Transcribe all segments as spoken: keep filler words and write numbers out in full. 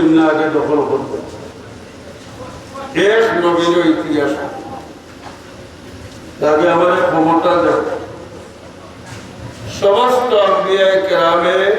না আগে দখল করবে। এক নবীর ইতিহাস। আগে আমার ক্ষমতা দেও। সমস্ত আম্বিয়ায়ে কেরামে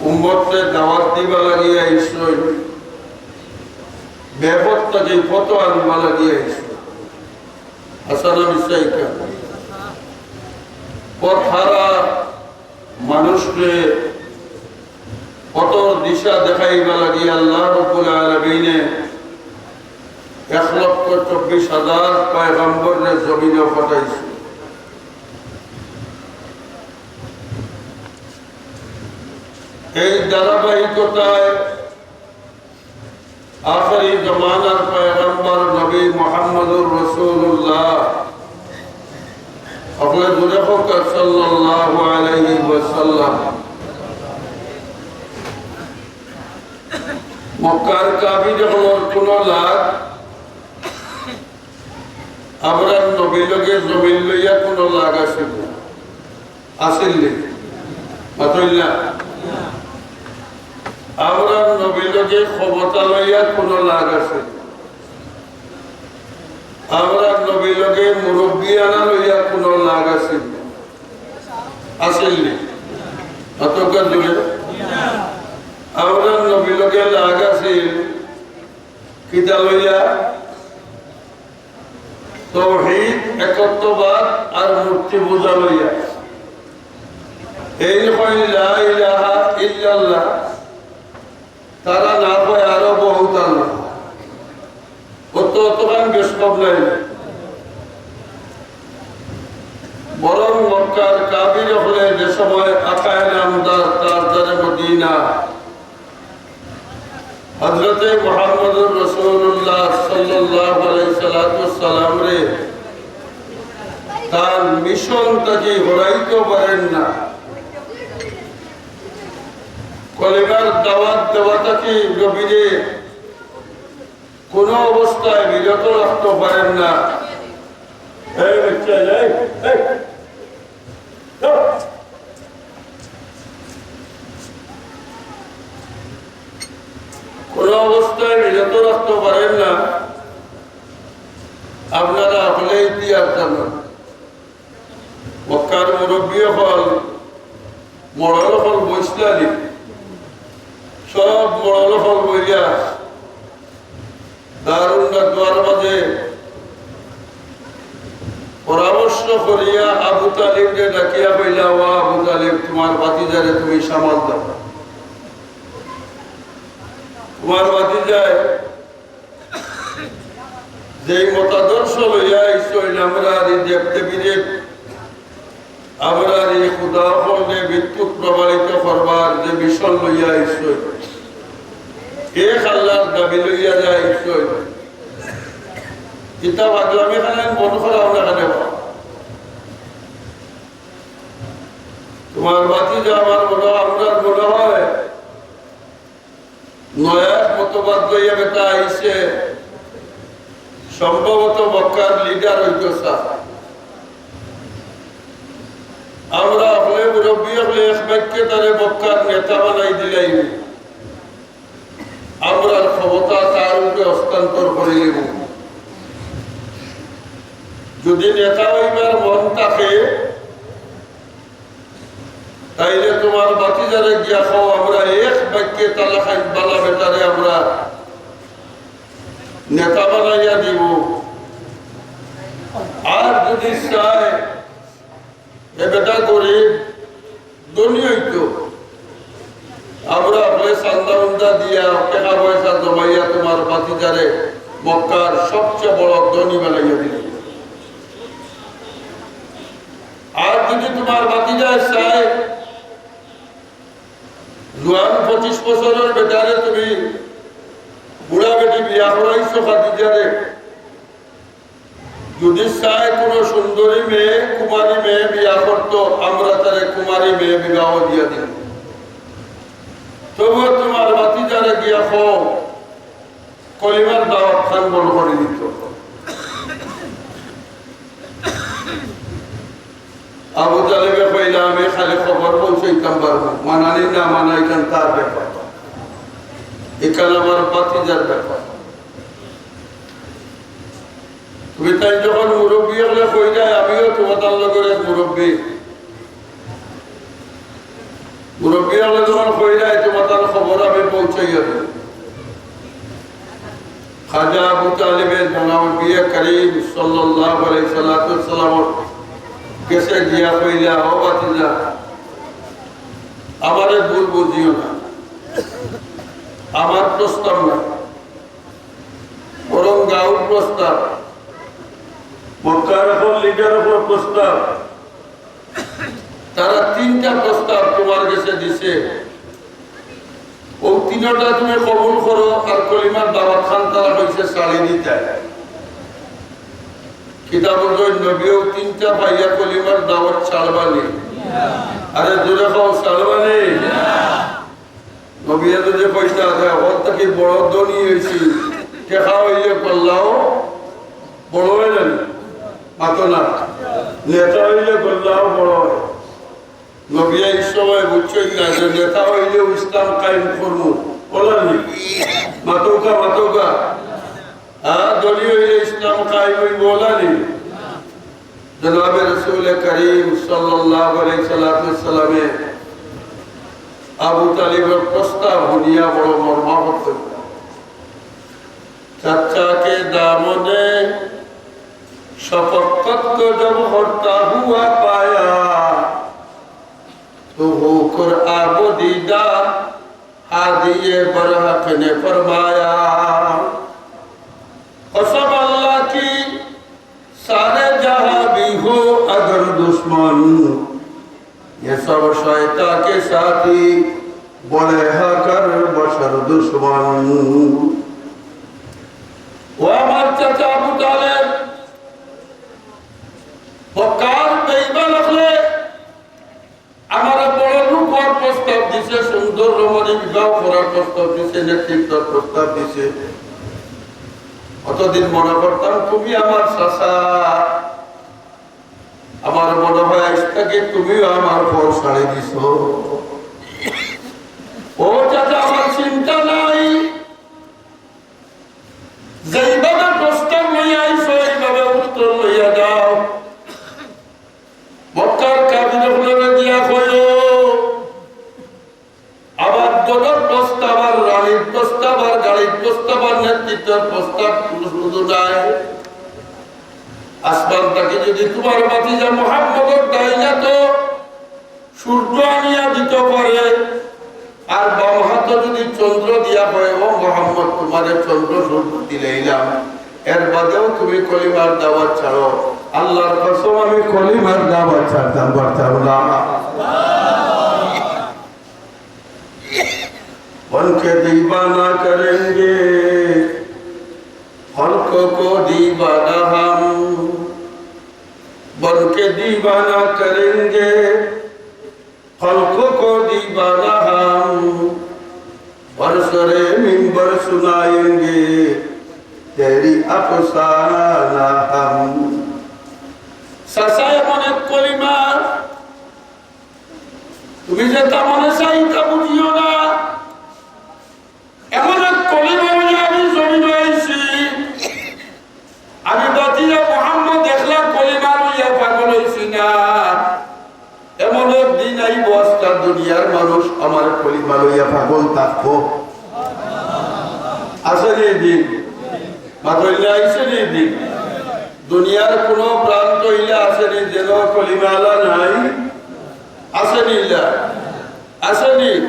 উম্মতরে দাওয়াত দিবা লাগিয়া আইছইন, বেপথ থাকি পথো আনবা লাগিয়া আইছইন। হাসান আমি সাইকা পথহারা মানুষরে পথর দিশা দেখাইবা লাগি আল্লাহ রব্বুল আলামিনে এক লক্ষ চব্বিশ হাজার পয়গম্বররে জমিনো পাঠাইছইন। এই ধারাবাহিকতায় আখেরি জমানার পয়গম্বর নবী মুহাম্মদুর রাসূলুল্লাহ, সকলে জোরে কউক্কা, সাল্লাল্লাহু আলাইহি ওয়াসাল্লাম। মক্কার কাফির অকলর কুনু লাগ আমরার নবীর লগে জমিন লইয়া কুনু লাগ আছিল না। আছিল নি? মাতইন না। আমরার নবীর লগে ক্ষমতা লইয়া কুনু লাগ আছিল না। আমরার নবীর লগে মুরব্বিয়ানা লইয়া কুনু লাগ আছিল না। আছিল নি? মাতউক্কা জোরে। আমরার নবীর লগে লাগ আছিল কিতা লইয়া? তৌহিদ, একত্ববাদ আর মূর্তি পূজা লইয়া। এই কইন লা ইলাহা ইল্লাল্লাহ, তারা না কয় আরো বহুত আল্লাহ। অত, অতখান বেশ কম নাই। বরং মক্কার কাফির অকলে যে সময় আকায়ে নামদার তাজদারে মদিনা হযরতে মুহাম্মদুর রাসূলুল্লাহ সাল্লাল্লাহু আলাইহি সালাতু ওয়াসসালামরে তান মিশন থাকি হরাইতো পারেন না। কলিমার দাওয়াত দেওয়া থাকি নবীরে কুনু অবস্থায় বিরত রাখতো পারেন না। এই বাচ্চা, এই, এই, যাও। কুনু অবস্থায় বিরত রাখতো পারেন না। আপনারা সকলে ইতিহাস জানইন। মক্কার মুরব্বি অকল, মড়ল অকল বইছলা নি। সব মড়ল অকল বইয়া দারুন নাদওয়ার মাঝে পরামর্শ করিয়া আবু তালিবরে ডাকিয়া কইলা, "ও আবু তালিব, তুমার ভাতিজারে তুমি সামাল দেও। তুমার ভাতিজায় যেই মতাদর্শ লইয়া আইছইন, আমরার ই দেব দেবীরে, আমরার ই খুদা অকলরে বিদ্যুৎ প্রবাহিত করবার যে মিশন লইয়া আইছইন, এক আল্লাহর দাবি লইয়া যে আইছইন, ইতা পাগলামি খানাইন বন্ধ করাও না কেনে বা? তুমার ভাতিজা আমার মনে, আমরার মনে হয় নয়া মতবাদ লইয়া বেটা আইছে, সম্ভবত মক্কার লিডার অইতো চায়। আমরা অকলে মুরব্বি অকলে এক বাক্যে তারে মক্কার নেতা বানাই দিলাইমু। আমরার ক্ষমতা তার উপরে হস্তান্তর করি দিমু। যদি নেতা অইবার মন থাকে, তাইলে তুমার ভাতিজারে গিয়া কও, আমরা এক বাক্যে তালা খাইন বালা বেটারে আমরা নেতা বানাইয়া দিমু। আর যদি চায়, এ বেটা গরিব, ধনী অইতো, আমরা অকলে চান্দা উন্দা দিয়া, টেকা পয়সা জমাইয়া তুমার ভাতিজারে মক্কার সবচেয়ে বড় ধনী বানাইয়া দিমু। আর যদি তুমার ভাতিজায় চায়, জুয়ান পঁচিশ বছরর বেটারে তুমি বুড়া বেটি বিয়া করাইছো ভাতিজারে, যদি চায় কুনু সুন্দরী মেয়ে, কুমারী মেয়ে বিয়া করতো, আমরা তারে কুমারী মেয়ে বিবাহ দিয়া দিমু। তবুও তুমার ভাতিজারে গিয়া কও, কলিমার দাওয়াত খান বন্ধ করি দিতো। আবু তালেবে কইলা, "আমি খালি খবর পৌঁছাইতাম পারমু, মানানি না মানা ইখান তার ব্যাপার।" ইখান আমার ভাতিজার ব্যাপার। তুমি তাইন যখন মুরব্বি অকলে কইরায়, আমিও তুমার লগে এক মুরব্বি। মুরব্বি অকলে যখন কইরায়, তুমার খবর আমি পৌঁছাইয়া দেই। খাজা আবু তালিবে জনাব নবী করিম সাল্লাল্লাহু আলাইহি সাল্লাতু ওয়াসসালামর গেছে গিয়া কইলা, "ও ভাতিজা, আমারে ভুল বুঝিও না, আমার প্রস্তাব না, বরং গাউর প্রস্তাব, মক্কার অকল লিডার অকলর প্রস্তাব।" তারা তিনটা প্রস্তাব তুমার গেছে দিছে, অউ তিনটা তুমি কবুল করো, আর কলিমার দাওয়াত খান তারা কইছে ছাড়ি দিতায়। কিতাবর জন্য নবীও তিনটা পাইয়া কলিমার দাওয়াত ছাড়বানি? আরে জোরে কও, ছাড়বানি? নবীয়ে যদি কইতা যে, "অখন থাকি বড় ধনী অইছি, টেকা অইলে গল্লাও বড় অয় না নি?" মাতো না। নেতা অইলে গল্লাও বড় অয়। নবীয়ে ই সময় বুঝছইন না যে নেতা অইলেও ইসলাম কায়েম করমু, অলা নি? মাতউক্কা, মাতউক্কা। হ্যাঁ, ধনী অইলে ইসলাম কায়েম অইবো, অলা নি? জনাবে রসুল করিম সাল্লাল্লাহু আলাইহি সাল্লাতু ওয়াসসালামে আবু তালিবর প্রস্তাব হুনিয়া বড় মর্মাহত অইলা। چچا کے دامن شفقت کو جب ہوتا ہوا پایا، تو ہو کر آب و دیدہ ہادی برحق نے فرمایا۔ قسم اللہ کی سارے جہاں بھی ہو اگر دشمن، یہ سب شیطاں کے ساتھی بڑے ہو کر بشر دشمن۔ ও আমার চাচা আবু তালেব, মক্কার বেঈমান অকলে আমারে বড় লোক অওয়ার প্রস্তাব দিছে, সুন্দর রমণী বিবাহ করার প্রস্তাব দিছে, নেতৃত্বর প্রস্তাব দিছে। অতদিন মনে করতাম তুমি আমার চাচা, আমার মনে হয় আজ থেকে তুমিও আমার পথ ছাড়ি দিছো। ও চাচা, আমার চিন্তা নাই, যেইভাবে প্রস্তাব লইয়া আইছো, এইভাবে উত্তর লইয়া যাও। মক্কার কাফির অকলরে গিয়া কইও, আমার ধনর প্রস্তাব আর রানীর প্রস্তাব আর গাড়ির প্রস্তাব আর নেতৃত্বর প্রস্তাব শুধু শুধু নায়। আসমান থাকি যদি তুমার ভাতিজা মুহাম্মদর ডাইন আতো সূর্য আনিয়া দিতো পারে, আর বাম আতো যদি চন্দ্র দিয়া কয়, "ও মুহাম্মদ, তুমারে চন্দ্র সূর্য দিলাইলাম, এর বাদেও তুমি কলিমার দাওয়াত ছাড়ো", আল্লাহর কসম, আমি কলিমার দাওয়াত ছাড়তাম পারতাম না। بن کے دیوانہ کریں گے خلق کو دیوانہ ہم، بن کے دیوانہ کریں گے خلق کو دیوانہ ہم، بر سر ممبر سنائیں گے تیری افسانہ ہم۔ চাচা, এমন এক কলিমা, তুমি যেটা মনে চায় তা বুঝিও না। এমন এক কলিমা লইয়া আমি জমিনো আইছি, আমি ভাতিজা মুহাম্মদ একলা কলিমা লইয়া পাগল অইছি না। এমন এক দিন আইবো, আজকাল দুনিয়ার মানুষ আমার কলিমা লইয়া পাগল থাকবো। আছে নি দিন? মাতইন না, আইছে নি দিন? দুনিয়ার কোনো প্রান্ত অইলে আছে নি যেন কলিমাআলা নাই? আছে নি ইলা? আছে নি?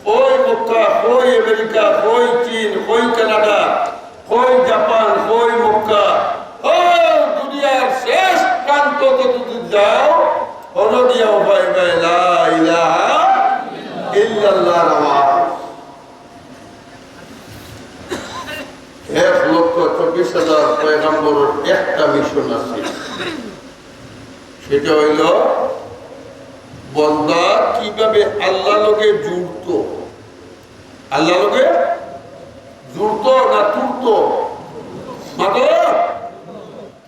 কই মক্কা, কই আমেরিকা, কই চীন, কই কানাডা, কই জাপান, কই মক্কা, ও দুনিয়ার শেষ প্রান্ত যদি যাও, হনো গিয়াও পাইবে লা ইলাহা ইল্লাল্লাহর আওয়াজ। এক লক্ষ চব্বিশ হাজার পয়গম্বরর একটা মিশন আছে, সেটা অইলো বন্দা কিভাবে আল্লাহর লগে জুড়তো, আল্লাহর লগে জুড়তো না তুলতো? মাতো,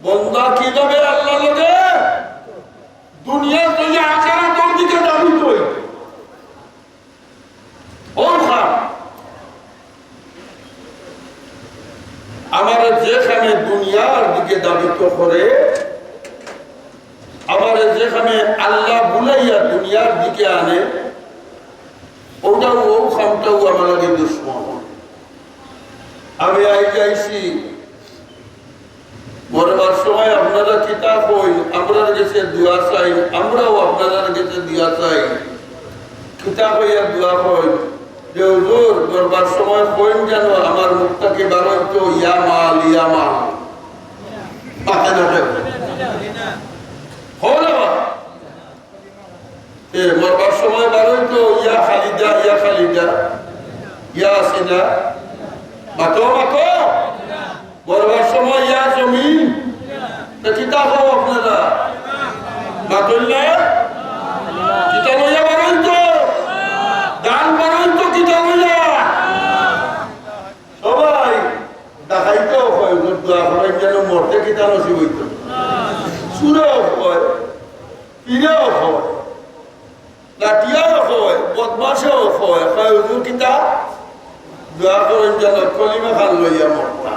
বন্দা কিভাবে আল্লাহর লগে দুনিয়া থেকে আখেরাতর দিকে ধাবিত অইতো? ও খান, দাবি তো করে, আমারে যেখানে আল্লাহ বুলাইয়া দুনিয়ার দিকে আনে, ওটাও, ও খামটাও আমার লাগে দুশমন। আমি আই যাইছি, মরবার সময় আপনারা কিতা কইন, আমরার গেছে দোয়া চাইন, আমরাও আপনারার গেছে দোয়া চাই। কিতা কইয়া দোয়া কইন যে, "হুজুর, মরবার সময় কইন যেন আমার মুখ থাকি বার অইতো, ইয়া মাল, ইয়া মাল।" মাতে না কেন? হো না বা? এ, মরবার সময় বার অইতো, ইয়া খালিদা, ইয়া খালিদা, ইয়া হাসিনা। মাতো, মাতো। মরবার সময় ইয়া জমিন। তো কিতা কও আপনারা? মাতইন না? কিতা লইয়া বার অইতো? গান বার অইতো কিতা লইয়া? সবাই ডাকাইতেও কয়, দোয়া করেন যেন মরতে কিতা নসিব অইতো। চুরেও কয়, পীরেও কয়, লাঠিয়াও কয়, বদমাশেও কয়, কয়, "হুজুর কিতা? দোয়া করেন যেন কলিমা খান লইয়া মরতা।"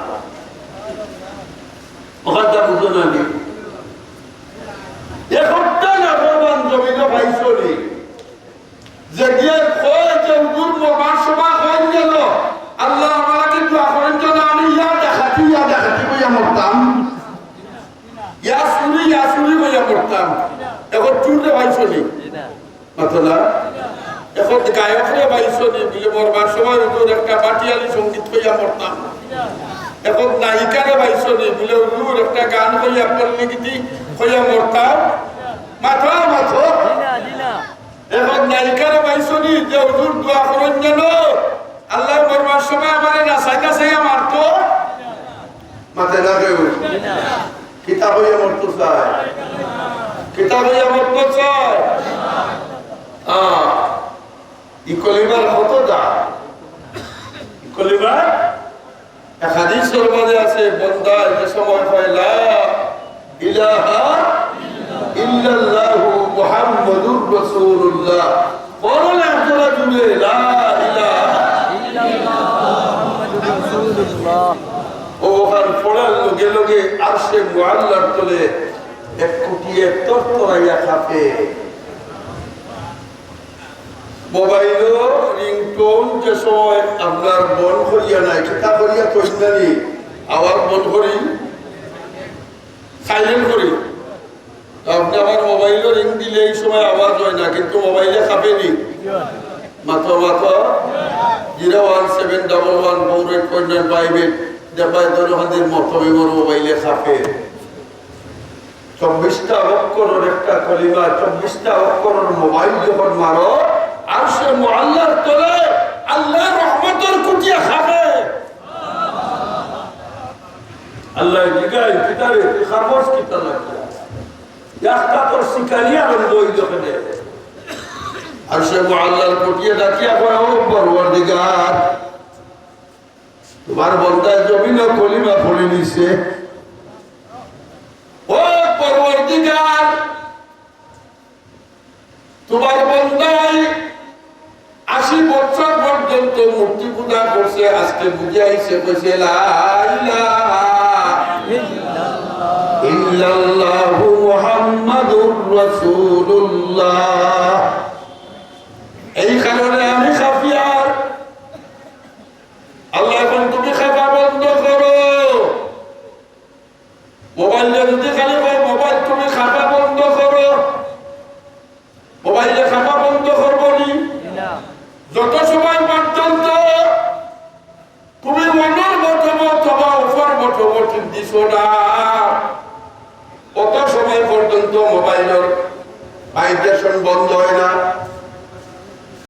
অখানটা বুঝো না নি? একটা নাফরমান জমিনো পাইছো নি? যে গিয়া কয় যে, "হুজুর, মরবার সময় কইন যেন, আল্লাহ, আমারে দোয়া করেন যেন আমি ইয়া ডাকাতি, ইয়া ডাকাতি কইয়া মরতাম, ইয়া চুরি, ইয়া চুরি কইয়া মরতাম।" এখন চুররে পাইছো নি? মাতো না? এখন গায়করে পাইছো নি? বুলে, "মরবার সময় হুজুর একটা ভাটিয়ালি সঙ্গীত কইয়া মরতাম।" এখন নায়িকারে পাইছো নি? বুলে, "হুজুর একটা গান কইয়া পল্লী গীতি কইয়া মরতাম।" মাতো, মাতো। এখন নায়িকারে পাইছো নি যে, "হুজুর দোয়া করেন যেন, আল্লাহ মরবার সময় আমারে নাচাই নাচাইয়া মারতো।" মাতে না কেউ। কিতা কইয়া মরতো চায়? কিতা কইয়া মরতো চায়? আহ, ই কলিমার কত দাম? ই কলিমার এক হাদিসর মাঝে আছে, বন্দায় যে সময় কয়, "লা ইলাহা ইল্লাল্লাহু মুহাম্মাদুর রাসূলুল্লাহ।" পড়ো না একজোড়া জুড়ে, "লা ইলাহা ইল্লাল্লাহু মুহাম্মাদুর রাসূলুল্লাহ।" ও ওখান পড়ার লগে লগে আরশে মুআল্লার তলে এক কুটিয়ে তরতরাইয়া কাঁপে। মোবাইলও ringtone যে সময় আপনার বন্ধ করিয়া নাই, কিতা করিয়া কইতানি, আওয়াজ বন্ধ করি, silent করি। তো আপনি আমার মোবাইলও ring দিলে এই সময় আওয়াজ হয় না, কিন্তু মোবাইলে কাঁপেনি। মাতো, মাতো। Zero one seven double one four eight four nine five eight, দেবায় দরহাদির মতো মোর মোবাইলে কাঁপে। চব্বিশটা অক্ষরর একটা কলিমা, চব্বিশটা অক্ষরর মোবাইল যখন মারো, আরশে মুআল্লার তলে আল্লাহর রহমতর কুটিয়ে কাঁপে। আল্লাহ জিগাই, "কিতারে, তুই কাঁপস কিতা লাগি?" একটা তোর শিকারি আরম্ভ হইল ওখানে। আরশে মুআল্লার কুটিয়ে ডাকিয়া কয়, "ও পরওয়ারদিগার, তোমার বন্দায় জমিনো কলিমা পড়ি নিছে। ও পরওয়ারদিগার, তোমার বন্দায় আশি বছর পর্যন্ত মূর্তি পূজা করছে, আজকে বুঝে আইছে, কইছে, 'লা ইলাহা ইল্লাল্লাহু মুহাম্মাদুর রাসূলুল্লাহ।' এই কারণে আমি কাঁপিয়ার।" আল্লাহ, এখন তুমি কাঁপা বন্ধ করো। মোবাইলে যদি খালি কয়, "মোবাইল তুমি কাঁপা বন্ধ করো", মোবাইলে কাঁপা বন্ধ করবো নি? যত সময় পর্যন্ত তুমি মনর মতামত অথবা উপর মতামত দিছো না, অত সময় পর্যন্ত মোবাইলর vibration বন্ধ হয় না।